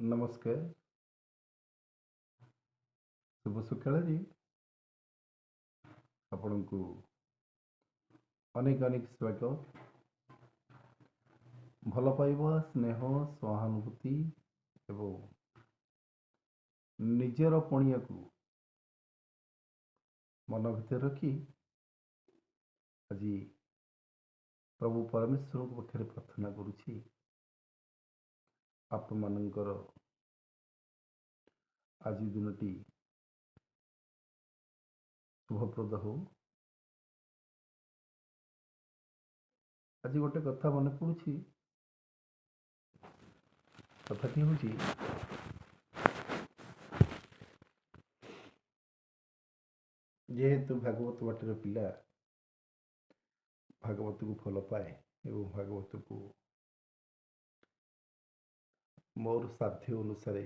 ନମସ୍କାର। ଶୁଭ ସକାଳରେ ଆପଣଙ୍କୁ ଅନେକ ଅନେକ ସ୍ୱାଗତ। ଭଲ ପାଇବା, ସ୍ନେହ, ସହାନୁଭୂତି ଏବଂ ନିଜର ପଣିଆକୁ ମନ ଭିତରେ ରଖି ଆଜି ପ୍ରଭୁ ପରମେଶ୍ୱରଙ୍କ ପାଖରେ ପ୍ରାର୍ଥନା କରୁଛି, ଆପଣମାନଙ୍କର ଆଜି ଦିନଟି ଶୁଭପ୍ରଦ ହଉ। ଆଜି ଗୋଟେ କଥା ମନେ ପଡ଼ୁଛି। କଥାଟି ହେଉଛି, ଯେହେତୁ ଭାଗବତ ବାଟିର ପିଲା, ଭାଗବତକୁ ଭଲ ପାଏ ଏବଂ ଭାଗବତକୁ ମୋର ସାଧ୍ୟ ଅନୁସାରେ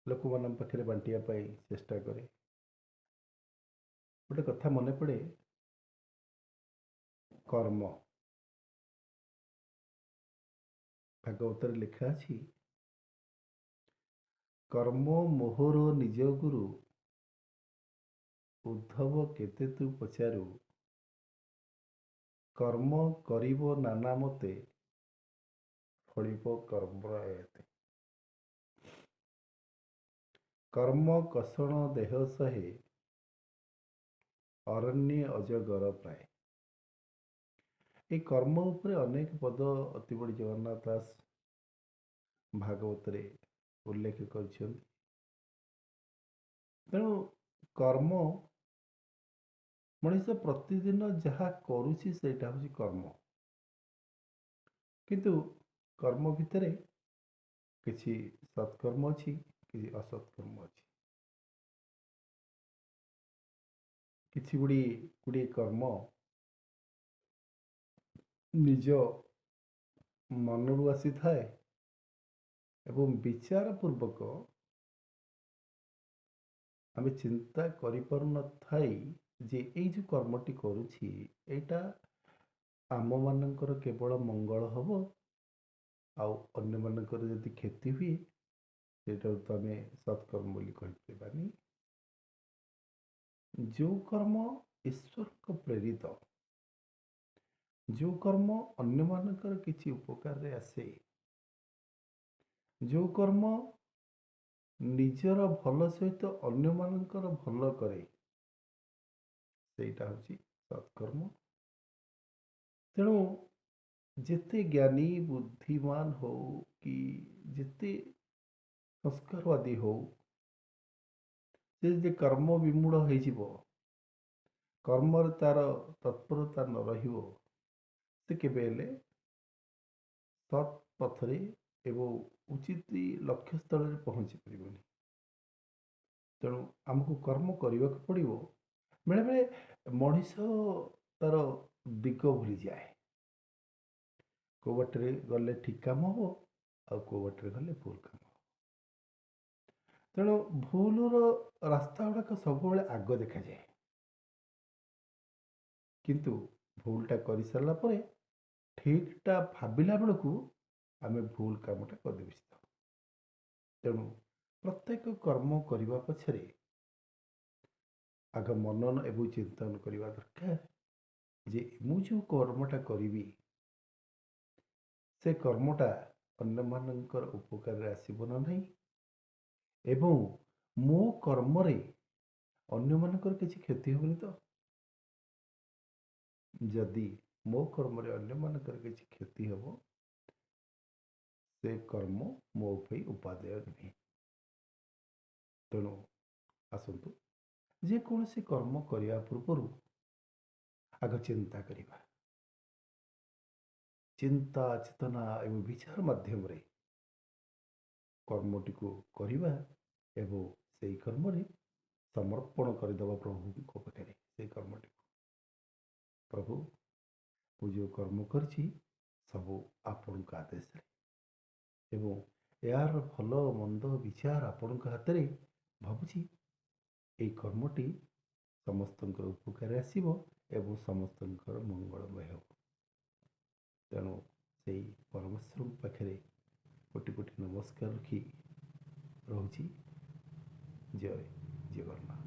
ଲୋକମାନଙ୍କ ପାଖରେ ବାଣ୍ଟିବା ପାଇଁ ଚେଷ୍ଟା କରେ। ଗୋଟେ କଥା ମନେ ପଡ଼େ, କର୍ମ। ଭାଗବତରେ ଲେଖା ଅଛି, କର୍ମ ମୋହର ନିଜ ଗୁରୁ, ଉଦ୍ଧବ କେତେ ତୁ ପଚାରୁ, କର୍ମ କରିବ ନାନା ମତେ, ଫଳିବ କର୍ମ ଏତେ। କର୍ମ କଷଣ ଦେହ ସହେ, ଅରଣ୍ୟେ ଅଜଗର ପ୍ରାୟ। ଏଇ କର୍ମ ଉପରେ ଅନେକ ପଦ ଅତିବଡ଼ି ଜଗନ୍ନାଥ ଦାସ ଭାଗବତରେ ଉଲ୍ଲେଖ କରିଛନ୍ତି। ତେଣୁ କର୍ମ, ମଣିଷ ପ୍ରତିଦିନ ଯାହା କରୁଛି ସେଇଟା ହେଉଛି କର୍ମ। କିନ୍ତୁ କର୍ମ ଭିତରେ କିଛି ସତ୍କର୍ମ ଅଛି, କିଛି ଅସତ୍କର୍ମ ଅଛି। କିଛି ଗୁଡ଼ିଏ କର୍ମ ନିଜ ମନରୁ ଆସିଥାଏ ଏବଂ ବିଚାର ପୂର୍ବକ ଆମେ ଚିନ୍ତା କରିପାରୁନଥାଇ ଯେ ଏଇ ଯେଉଁ କର୍ମଟି କରୁଛି ଏଇଟା ଆମମାନଙ୍କର କେବଳ ମଙ୍ଗଳ ହେବ, ଆଉ ଅନ୍ୟମାନଙ୍କର ଯଦି କ୍ଷତି ହୁଏ ସେଇଟାକୁ ତ ଆମେ ସତ୍କର୍ମ ବୋଲି କହିପାରିବାନି। ଯେଉଁ କର୍ମ ଈଶ୍ୱରଙ୍କ ପ୍ରେରିତ, ଯେଉଁ କର୍ମ ଅନ୍ୟମାନଙ୍କର କିଛି ଉପକାରରେ ଆସେ, ଯେଉଁ କର୍ମ ନିଜର ଭଲ ସହିତ ଅନ୍ୟମାନଙ୍କର ଭଲ କରେ, ସେଇଟା ହେଉଛି ସତ୍କର୍ମ। ତେଣୁ ଯେତେ ଜ୍ଞାନୀ ବୁଦ୍ଧିମାନ ହଉ କି ଯେତେ ସଂସ୍କାରବାଦୀ ହଉ, ସେ ଯଦି କର୍ମ ବିମୂଢ଼ ହେଇଯିବ, କର୍ମରେ ତାର ତତ୍ପରତା ନ ରହିବ, ସେ କେବେ ହେଲେ ସତ୍ ପଥରେ ଏବଂ ଉଚିତ ଲକ୍ଷ୍ୟସ୍ଥଳରେ ପହଞ୍ଚି ପାରିବନି। ତେଣୁ ଆମକୁ କର୍ମ କରିବାକୁ ପଡ଼ିବ। ବେଳେବେଳେ ମଣିଷ ତାର ଦିଗ ଭୁଲିଯାଏ, କେଉଁ ବାଟରେ ଗଲେ ଠିକ୍ କାମ ହେବ ଆଉ କେଉଁ ବାଟରେ ଗଲେ ଭୁଲ କାମ ହେବ। ତେଣୁ ଭୁଲର ରାସ୍ତା ଗୁଡ଼ାକ ସବୁବେଳେ ଆଗ ଦେଖାଯାଏ, କିନ୍ତୁ ଭୁଲଟା କରିସାରିଲା ପରେ ଠିକ୍ଟା ଭାବିଲା ବେଳକୁ ଆମେ ଭୁଲ କାମଟା କରିଦେଇ ବସିଥାଉ। ତେଣୁ ପ୍ରତ୍ୟେକ କର୍ମ କରିବା ପଛରେ ଆଗ ମନନ ଏବଂ ଚିନ୍ତନ କରିବା ଦରକାର ଯେ ମୁଁ ଯେଉଁ କର୍ମଟା କରିବି ସେ କର୍ମଟା ଅନ୍ୟମାନଙ୍କର ଉପକାରରେ ଆସିବ ନା ନାହିଁ, ଏବଂ ମୋ କର୍ମରେ ଅନ୍ୟମାନଙ୍କର କିଛି କ୍ଷତି ହେବନି ତ। ଯଦି ମୋ କର୍ମରେ ଅନ୍ୟମାନଙ୍କର କିଛି କ୍ଷତି ହେବ, ସେ କର୍ମ ମୋ ପାଇଁ ଉପାଦେୟ ନୁହେଁ। ତେଣୁ ଆସନ୍ତୁ, ଯେକୌଣସି କର୍ମ କରିବା ପୂର୍ବରୁ ଆଗ ଚିନ୍ତା କରିବା। ଚିନ୍ତା, ଚେତନା ଏବଂ ବିଚାର ମାଧ୍ୟମରେ କର୍ମଟିକୁ କରିବା ଏବଂ ସେଇ କର୍ମରେ ସମର୍ପଣ କରିଦେବା ପ୍ରଭୁଙ୍କ ପାଖରେ ସେଇ କର୍ମଟିକୁ। ପ୍ରଭୁ, ମୁଁ ଯେଉଁ କର୍ମ କରିଛି ସବୁ ଆପଣଙ୍କ ଆଦେଶରେ, ଏବଂ ଏହାର ଭଲ ମନ୍ଦ ବିଚାର ଆପଣଙ୍କ ହାତରେ। ଭାବୁଛି ଏଇ କର୍ମଟି ସମସ୍ତଙ୍କର ଉପକାରରେ ଆସିବ ଏବଂ ସମସ୍ତଙ୍କର ମଙ୍ଗଳମୟ ହେବ। ତେଣୁ ସେଇ ପରମେଶ୍ୱରଙ୍କ ପାଖରେ କୋଟି କୋଟି ନମସ୍କାର ରଖି ରହୁଛି। ଜୟ ଜଗନ୍ନାଥ।